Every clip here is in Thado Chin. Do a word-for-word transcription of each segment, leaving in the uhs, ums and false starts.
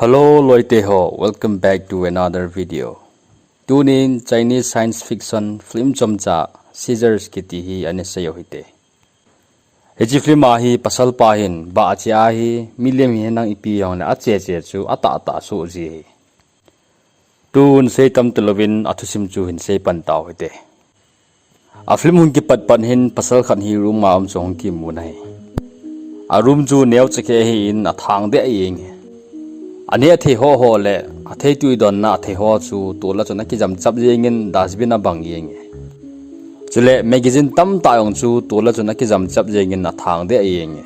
Hello, loite ho. Welcome back to another video. Tunin Chinese science fiction film chomcha Scissors kiti hi ana sei u hite. Hiche film a hi pasal pa hin bah ache ahi, milim hi nang ipi jongle ache che chu atah tah soh ji ahi. Tun sei tam talouvin athusim chu hin sei pan tau hite. A film hung kipat pan hin pasal khat hi room a um chu hung kimu ahi. A room chu neocha keh ahin athang deh jenge. Aneh thei ho ho le athei tui donna athei ho chu tol a chun akijam chap jengin dustbin a bang jenge. Chule magazine tamtah jong chu tol a chun akijam chap jengin athang deh jenge.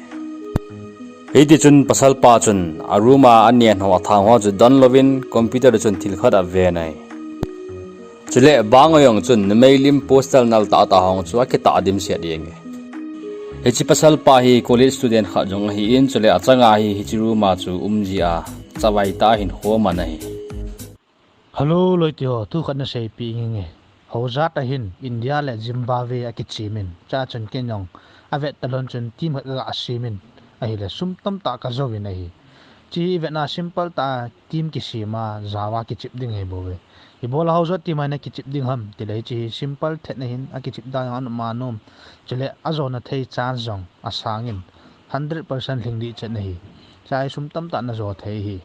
Hiti chun pasal pa chun a room a anen ho athang ho chu don louvin computer a chun thil khat aven ahi. Chule bang a jong chun numei lim poster nal tah tah ho chu akitah dimset jenge. Hiche pasal pa hi college student khat jong ahin chule achanga hi hiche room a chu um ji a chavai tah a hin khoman ahi. Hello, loite ho, thu khat na seipeh inge. Hojat a hin India le Zimbabwe akichemin, chua chun ken jong avet talou chun team khat kaga semin, ahile sum tamtah kajouvin ahi. Hiche hi vetna simple tah a team kisem a jao a kichep ding ahi bouve. Ibola Hojat team a na kichep ding ham tile hiche hi simple thet na hin akichep dan jong anom anom. Chule ajona thei chance jong asangin hundred percent lhing ding chet na ahi. Chua hi sum tamtah najo thei ahi.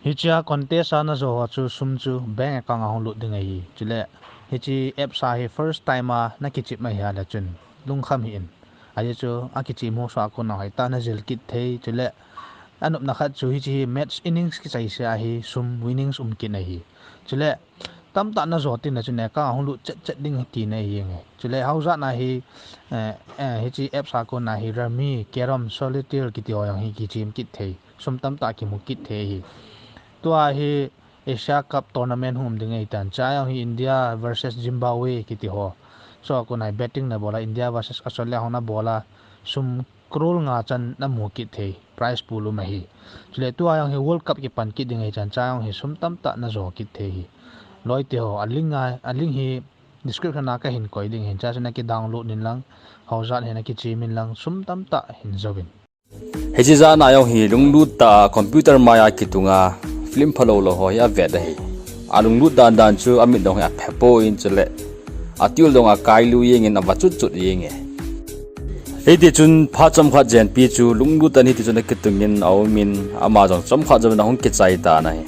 Hichea contest a najo ho chu sum chu bank account a hung lut ding ahi. Chule hiche apps a hi first time a nakichep ahi a le chun lungkham hih in. Ajeh chu akichem ho sua kona hoitah a najil kit thei. Chule anopna khat chu hiche hi match innings kichaise ahi, sum winnings um kit ahi. Chule tamtah najo tin le chun account a hung lut chet chet ding tina ahi nge. Chule Hojat na hi, eh, eh, hiche apps a kona hi Rummy, Carrom, Solitaire kiti ho jong hi kichem kit thei. Sum tamtah kimu kit thei ahi. Tua hi Asia Cup tournament hung um ding ahitan. Chua jong hi India versus Zimbabwe kiti ho. Chua kona hi betting nabol a India versus Australia ho nabol a sum crore nga chan namu kit thei. Prize pool um ahi. Chule tua jong hi World Cup kipan kit ding ahi chan chua jong hi sum tamtah najo kit thei ahi. Loite ho, a link a, a link hi description a kahin koi ding ahin chua chu nakidownload in lang, Hojat hi nakichemin lang, sum tamtah hin jouvin. Hiche jana jong hi lunglut tah a computer maiya kitunga film phalou lou ho hi avet ahi. Alunglut dan dan chu amit jong hi aphe poi chule atihul jong akailou jengin ava chut chut jenge. Hiti chun phat chomkhat jenpi chu lunglut tah in hiti chun akitungin aumin ama jong chomkhat jouvin ahung kichai tan ahi.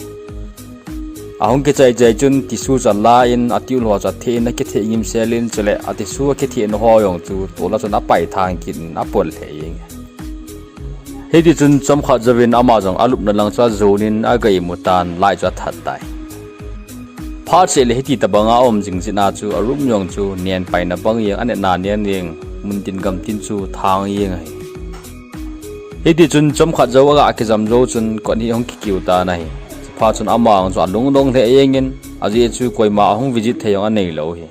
Ahung kichai chai chun tissue chu alan atiul ho chu atheh in akitheh ngimsel in chule a tissue akitheh na ho jong chu tol a chun apai thang kit in apol lheh jenge. Hiti chun chomkhat jouvin ama jong alupna lang chu ajon in aga imu tan light chu athat tai. Phat seh le hiti tobang a aum jing jeh a chu a room jong chu nen paina bang jeng, anetna nen jeng, muntin gamtin chu thang jeng ahi. Hiti chun chomkhat jou aga kijam jou chun kot hi ahung kikiu tan ahi. Chuphat chun ama jong chu alung adong lheh jengin, ajeh chu koima ahung visit thei jong aneilou ahi.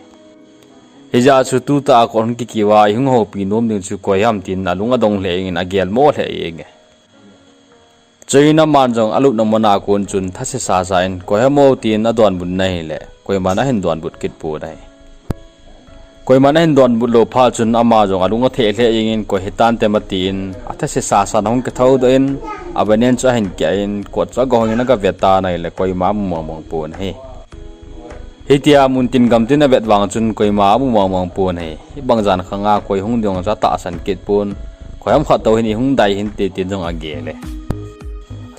Hijeh a chu tutah a kot hung kikiu a ihung houpi nom ding chu koi ham tin alung adong lheh jengin agelmo lheh jenge. Chuin aman jong alupna muna kon chun thase sasa in koi ham o tin adonbut na ahile, koiman ahin donbut kit pon ahi. Koiman ahin donbut lou phat chun ama jong alung atheh lheh jengin koi hitante ma tin athase sasa in ahung kithoudoh in, abanen chu ahin kia in kot chu agahong in agavet tan ahile koima amu mong mong pon ahi. Hitia muntin gamtin avet vang chun koima amu mong mong pon ahi. Hibang jan khanga koi hung ding chu atahsan kit pon. Koi ham khat tou hin ihung dai hinte tin jong agel e.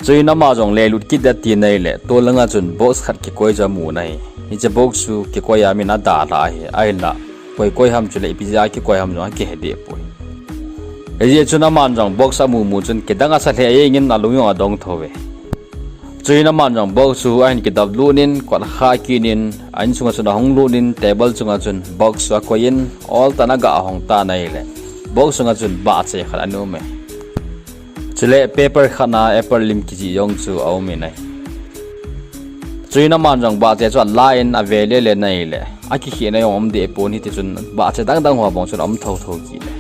Chuin ama jong lelut kit ding ati na ahile, tol langa chun box khat kikoi chu amun ahi. Hiche box chu kikoi a min adalha ahi, ahinla koi koi ham chule ipi jeh a kikoi ham jong akihe deh poi. Hijeh chun aman jong box amu mu chun kidang asa lheh jengin alung jong adong thou ve. Chuin aman jong box chu ahin kidop lut in kot kha kit in a insunga chun ahung lut in table chunga chun box chu akoi in oltah in aga hong tan ahile box chunga chun bahche khat ana um e. Chule paper khat a apple lim kijih jong chu aum in ahi. Chuin aman jong bahche chu alan ave lele in ahile akikhehna jong um deh pon hiti chun bahche dang dang ho bang chun aum thou thou kit e.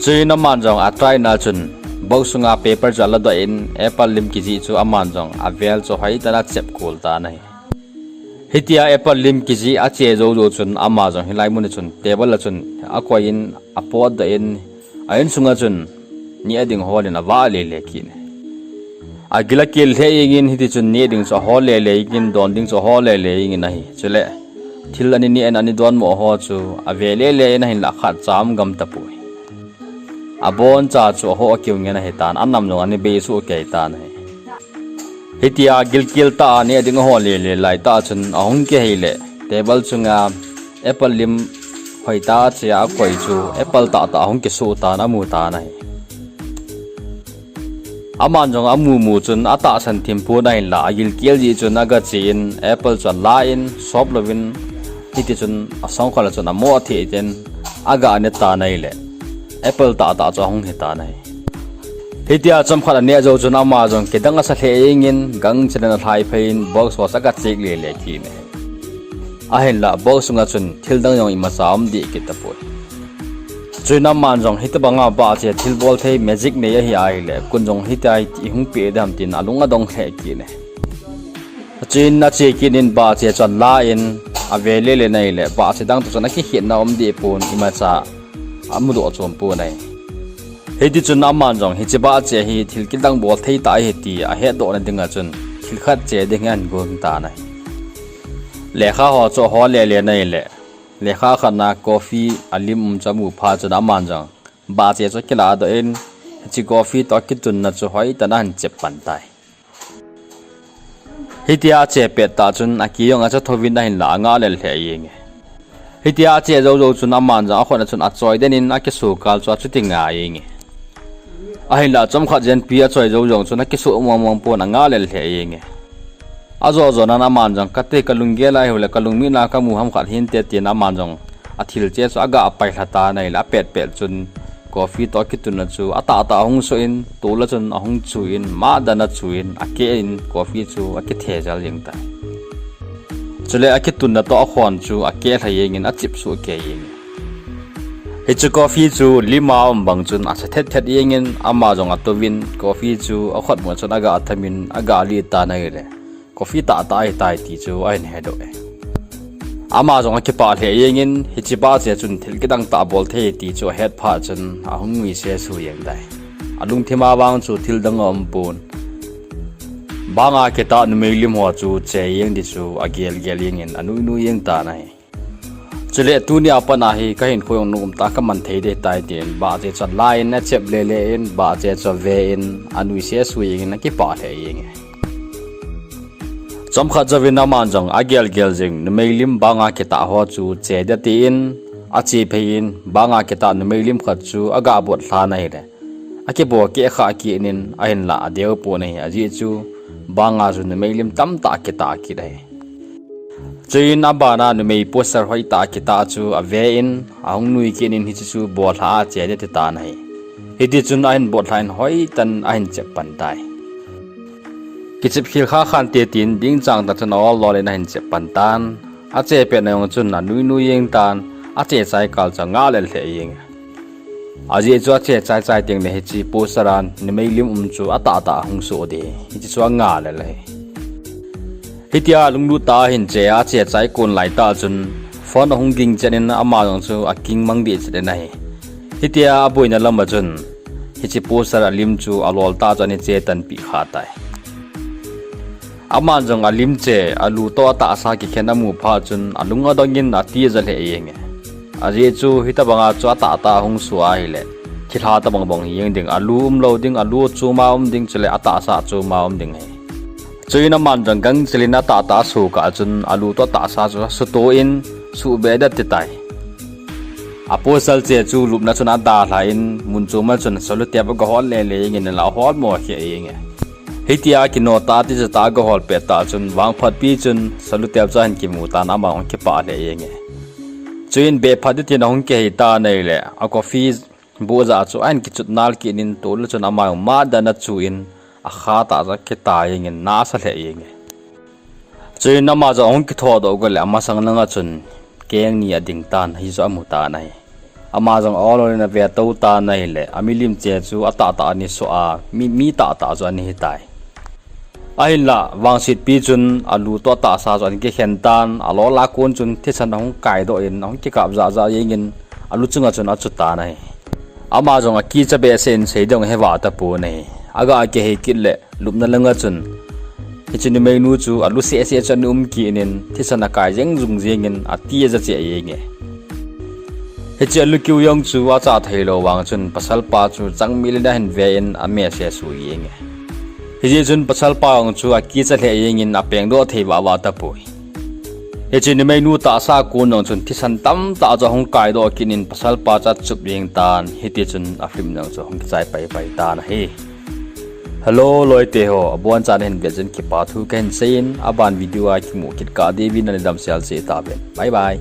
Chuin aman jong atry na chun box sunga paper chu aladoh in apple lim kijih chu aman jong avel chu hoitah in achep kol tan ahi. Hitia apple lim kijih ache jou jou chun ama jong hilai mun a chun table a chun akoi in apotdoh in a insunga chun ni ading hol in avah lele kit e. Agil akel lheh jengin hiti chun neh ding chu ahol lele jengin, don ding chu ahol lele jengin ahi. Chule thil ani neh in ani donmo ho chu ave lele in ahinlah khat cha um gam tapoi. Aboncha chu ahoh akiu ngen ahitan, anam jong ani beisuh kei tan ahi. Hitia gilkel tah a neh ding ahol lele laitah chun ahung kihei le table chunga apple lim hoitah a chea akoi chu apple tahtah ahung kisoh tan amu tan ahi. Aman jong amumu chun atahsan thim pon ahinlah agilkel jeh chun agache in apple chu alan sop louvin hiti chun asangkhol a chun amo atheh tin aga ne tan ahile apple tahtah chu ahung hitan ahi. Hitia chomkhat aneh jou chun ama jong kidang asa lheh jengin gangchel in alhai phei in box ho chu aga check lele kit in ahi. Ahinlah box sunga chun thil dang jong imacha um deh kit tapoi. Chuin aman jong hitobanga bahche thilbol thei magic nei ahi ahile kun jong hitia ihung peh dam tin alung adong lheh kit in ahi. Chuin ache kit in bahche chu alan ave lele in ahile bahche dang toh chun akikhetna um deh pon imacha amudoh chom pon ahi. Hiti chun aman jong hiche bahche hi thil kidang bol thei tah ahi ti ahetdohna dinga chun thil khat che ding ahin gong tan ahi. Lekha ho chu ahol lele in ahile lekha khatna coffee alim um chu amu phat chun aman jong bahche chu akiladoh in hiche coffee toh akitunna chu hoitah in ahin chep pan tai. Hitia ache pettah chun aki jong acha thouvin ahinlah angah lel lheh jenge. Hitia ache joujou chun aman jong akhut a chun achoi den in akiso kal chu achuti ngai jenge. Ahinlah chomkhat jenpi achoi jou jong chun akiso mongmong pon angah lel lheh jenge. Ajo jonan aman jong kati kalunggel ahile kalungmit na kamu ham khat hinte tin aman jong athil che chu aga pai lha tan ahile apetpet chun coffee toh akitunna chu atahtah ahung soh in tol a chun ahung chu in mahdan achu in akeh in coffee chu akithe jel jeng tai. Chule akitunna toh akhon chu akeh lha jengin achip soh kei jenge. Hiche coffee chu lima um bang chun asa thet thet jengin ama jong atouvin coffee chu akhutmun a chun aga thamin aga li tan ahile coffee tahtah ahitai ti chu ahin hedoh e. Ama jong akipah lheh jengin hiche bahche chun thil kidang tah bol thei ti chu ahet phat chun ahung nuise su jeng tai. Alungthima vang chu thil dang aumpon. Banga kitah numei lim ho chu che jeng di chu agelgel jengin anuinui jeng tan ahi. Chule tunia pat a hi kahinkho jong nom tah kaman thei ding tai tin bahche chu alan achep lele in bahche chu ave in anuise su jengin akipah lheh jenge. Chomkhat jouvin aman jong agelgel jing numei lim banga kitah ho chu che ding tin ache phei in banga kitah numei lim khat chu aga bot lhan ahile akibo keh kha kit in ahinlah adeu pon ahi ajeh chu banga chu numei lim tamtah kitah kit ahi. Chuin abana numei poster hoitah kitah chu ave in ahung nui kit in hiche chu bollha a che ding ati tan ahi. Hiti chun ahin bollha in hoitah in ahin chep pan tai. Kichep khel kha khante tin dingchang tah chun aol lol in ahin chep pan tan. Ache petna jong chun anuinui jeng tan, ache chai kal chu angah lel lheh jenge. Ajeh chu ache chaichai tengle hiche poster a numei lim um chu atahtah ahung soh ding hiche chu angah lel ahi. Hitia lunglut tah a ahin che a ache chai kon laitah chun phone ahung ging chet in ama jong chu aking mang deh chet in ahi. Hitia aboina lama chun hiche poster a lim chu alol tah chu ana che tanpeh kha tai. Aman jong alim che alu toh atahsa kikhen amu phat chun alung adong in ati aja lheh jenge. Ajeh chu hitobanga chu atahtah ahung soh ahile thilha tobang bang hi jeng ding, alu umlou ding, alu choma um ding chule atahsa choma um ding ahi. Chuin aman jong gangchel in atahtah aso kah chun alu toh atahsa chu asuto in suhbeh ding ati tai. Aposal che chu lupna chun adalha in mun choma chun salutep agahol lele jengin alah holmo kheh jenge. Hitia kino tah tijatah agahol pettah chun vangphatpi chun salutep chu ahin kimu tan ama jong akipah lheh jenge. Chuin beh phat ding tin ahung kihei tan ahile a coffee boh jah chu ahin kichut nal kit in tol a chun ama jong matdan achu in akhatah chu akitah jengin na asa lheh jenge. Chuin ama jong ahung kithodoh got le amasang langa chun keng ni ading tan hichu amu tan ahi. Ama jong ol ol in avetou tan ahile amilim che chu atahtah ana soh a mi, mi tahtah chu ana hitai. Ahinlah vangsetpi chun alu toh atahsa chu ana kikhen tan, alol a kon chun thisan ahung kaidoh in ahung kikap jahjah jengin alu chunga chun achu tan ahi. Ama jong akicha behseh in sei ding ahivah tapon ahi. Aga kihei kit le lupna langa chun hiche numeinu chu alu sehseh chu ana um kit in thisan akai jeng jung jeng in ati aja cheh jeng e. Hiche alu kiu jong chu acha theilou vang chun pasalpa chu changmil in ahin ve in amese su jeng e. Hijeh chun pasalpa jong chu akicha lheh jeng in apengdoh thei vahvah tapoi. Hiche numeinu tahsa kon jong chun thisan tamtah chu ahung kaidoh kit in pasalpa chu achup jeng tan, hitichun a film jong chu ahung kichai paipai tan ahi. Hello loite ho, abonchan nahin vet jeh in kipa thu kahin seiyin, aban video a kimu kit kah diuvin nadamsel cheh tauvin. Bye bye.